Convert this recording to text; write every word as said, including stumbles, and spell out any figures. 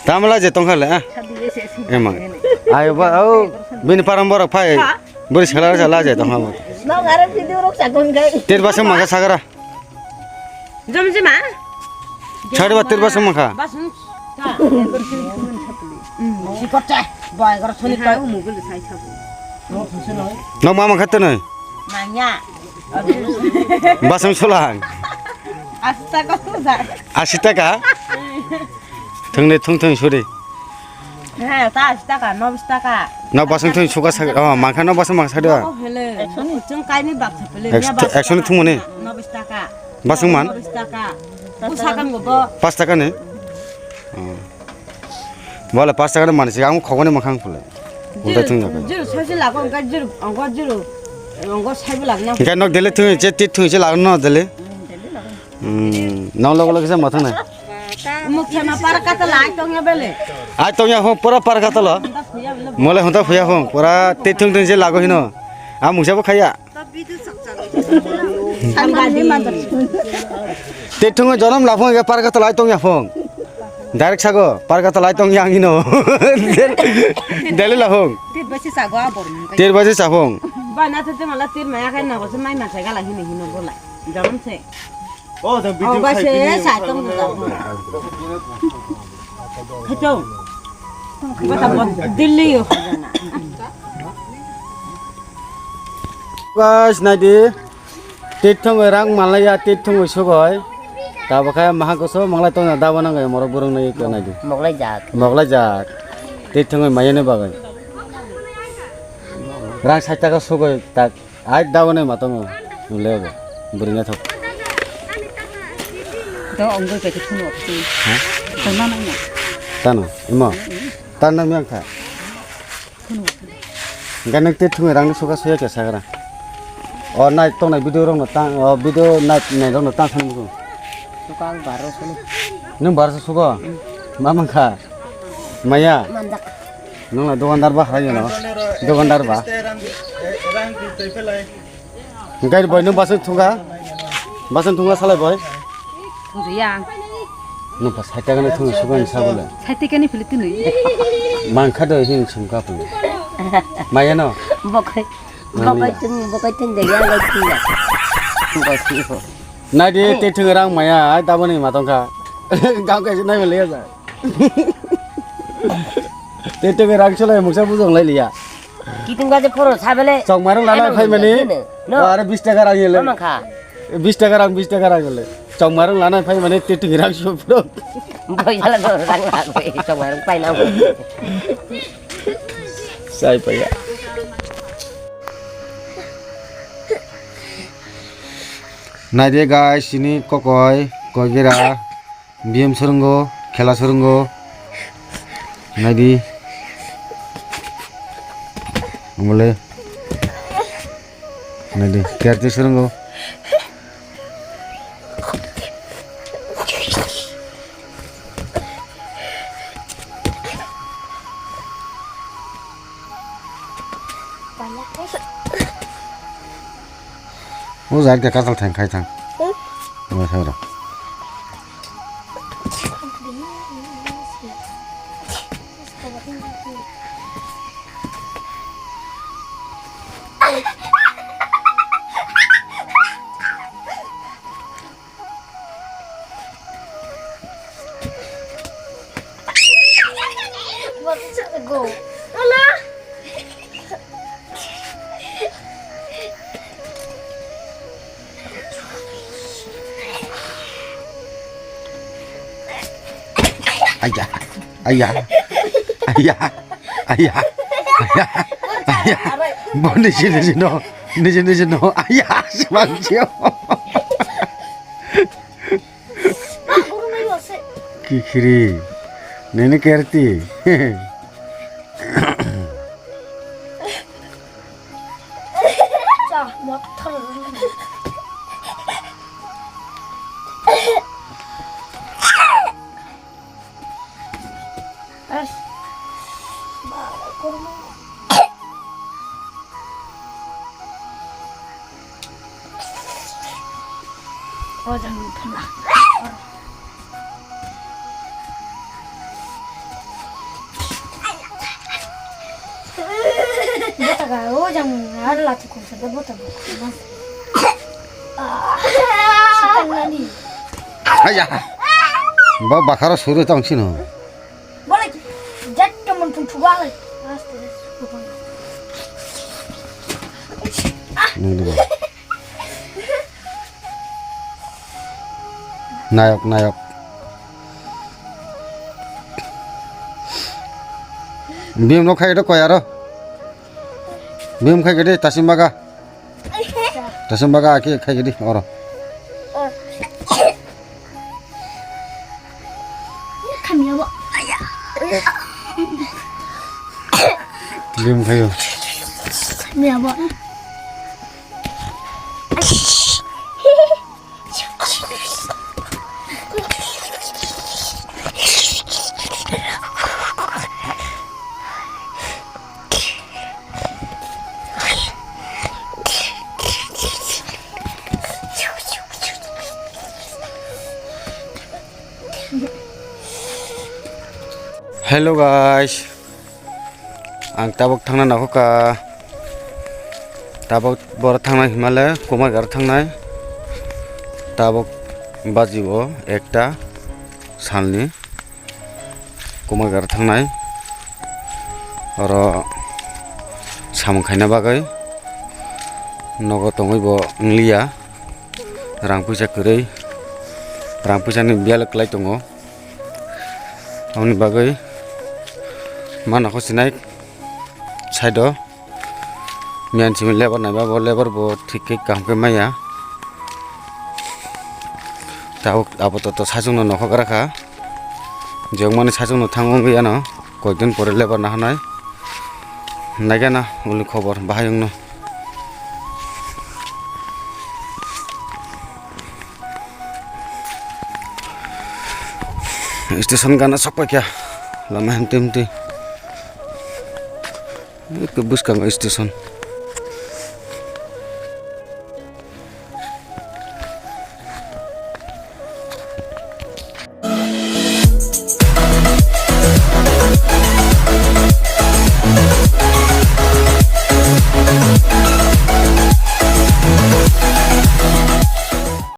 Tamla je tongkha le, ah. Ema. Ayo ba, oh, bini param borok phai. Bori sela sela je tongkha bo. Nang are video rok sakon gai. Ter basang mangkha sagra. Jom jima. Chari ba ter basang mangkha. Basang. Sikot te. Boy gor soni ta. Nok ma mangkha tenoi. Manya. Basang solang. Asi taka suda. Asi taka? Thungnwi thung thung suri. He, ta asi taka, nobis taka. Nok basang thung suka sa, oh, mangkha nok basang mangsa do. Oh, hele. Chwng kaini baksa pele, Ekso-, ekso ni thung mani? Nobis taka. Basang man? Nobis taka. Pusakang go bo. Pas taka ni? Oh. Bole pas taka ni mani si, ang khogoni mangkha ang pule. Uda thung jaga. Juru saisi lago, angka juru, angka juru, angka saibo lagna. Angka nok dele thung, je tit thung se lagno dele. Hmm, nang logo logo se mathang nai. Muksa ma par kata lai tong ya bele. Ai tong ya hong, pura par kata lo. Mole honta phuya hong, pura tit thung thung se lago hino. A muksa bo khaya. Te thungo jonom laphung ke parka talai tong yaphung. Direct sago parka talai tong yang ino. Deli laphung. Tir basi sago abor. Tir basi saphung. Ba na te mala tir maya kai na ko mai ma sai gala hino hino bolai. Jonom se. Oh, the video. Oh, ba se sa tong da. Khato. Ba ta bo Delhi yo. Guys, naidi. Tithongwi rang manlaiya, tithongwi sugoi. Tabokhe maha koso manglai tongna dabo nangwi morok burung nai ko naidi. Moglai jak. Moglai jak. Tithongwi mayani bagwi. Rang sait taka sugoi tak. Ai dabo nai matongo. Nulego. Buri naithok. To ongoi pai khunu. Ha? Tano nang na. Tano, imo. Tan nang yang kha. Hwnkhe nwng tei thungwi rangni suka suya khe sagra. O nai tongnai video rokno tang, o video nai, nai rokno tang thani mugo. Suka ang baro solo. Nwng baro sugo? Ma mankha? Maya? Manjak. Nwng na dukandar ba hai no? Dukandar ba? Hwnkhe boy nwng basong thungkha? Basong thungkha salai boy? Thungya. Nwng pa sait taka ni thung sugan sa bole. Sait taka ni philip tini. Mangkha do hin sumkha pun. Maya no? Bokai. Bokai tun, bokai tun de ya gai tun ya. Bokai tun. Nai di te thung rang maya, ai tabani matong kha. Gam kai nai bole ya. Te thung rang chulai muksa bujong lai liya. Kiting gaje phoro sabele. Chokmarung lana phai mani. No. Are bis taka rang yele. Mama kha. Bis taka rang, bis taka rang yele. Chokmarung lana phai mani te thung rang suprok. Boy jala no rang la boy. Chokmarung pai na. Sai paya. Nai de guys, sini kokoi, koi bera. Biyam swrwngo, khela swrwngo. Naidi. Amole. Naidi, karate swrwngo. O jat khe katal thang khai thang. Hmm? O thang rw. Go. Aya, aya, aya, aya, aya, aya. Bo nisi, nisi no, nisi, nisi no. Aya, sebang sio. Kikhiri, nini kerti. Jang ar lati kung sa bo ta. Sitan nani. Aya. Ba bakaro suru tong sino. Boleh jat temen pun coba lagi. Nunggu. Nayok, nayok. Bim no khai do koi aro. Bim khai gede tasim baga. Tasim baga aki khai gede oro. Kami abo. Bim khayo. Kami abo. Hello guys. Ang tabuk thangna nokhoka. Tabuk boro thangnai himale Kumargar thangnai. Tabuk baji o ekta salni Kumargar thangnai. Oro samung khaina bagwi nogo tongwi bo wngliya. Rang puisa kwrwi, rang puisani biyal kwlai tongo. Aboni bagwi ma nokho sinai side o miyan simi lebar naiba, bo lebar bo thik khe kaham khe maya. Tabuk apatot sachwngno nokho gra kha, jewkmani sachwngno thang wngwi ano koikdin pore lebar nahanai. Naikhe na uni khobor bahai wngno. Station gana sokpaikha lama hemte hemte. Ekto bwskango station.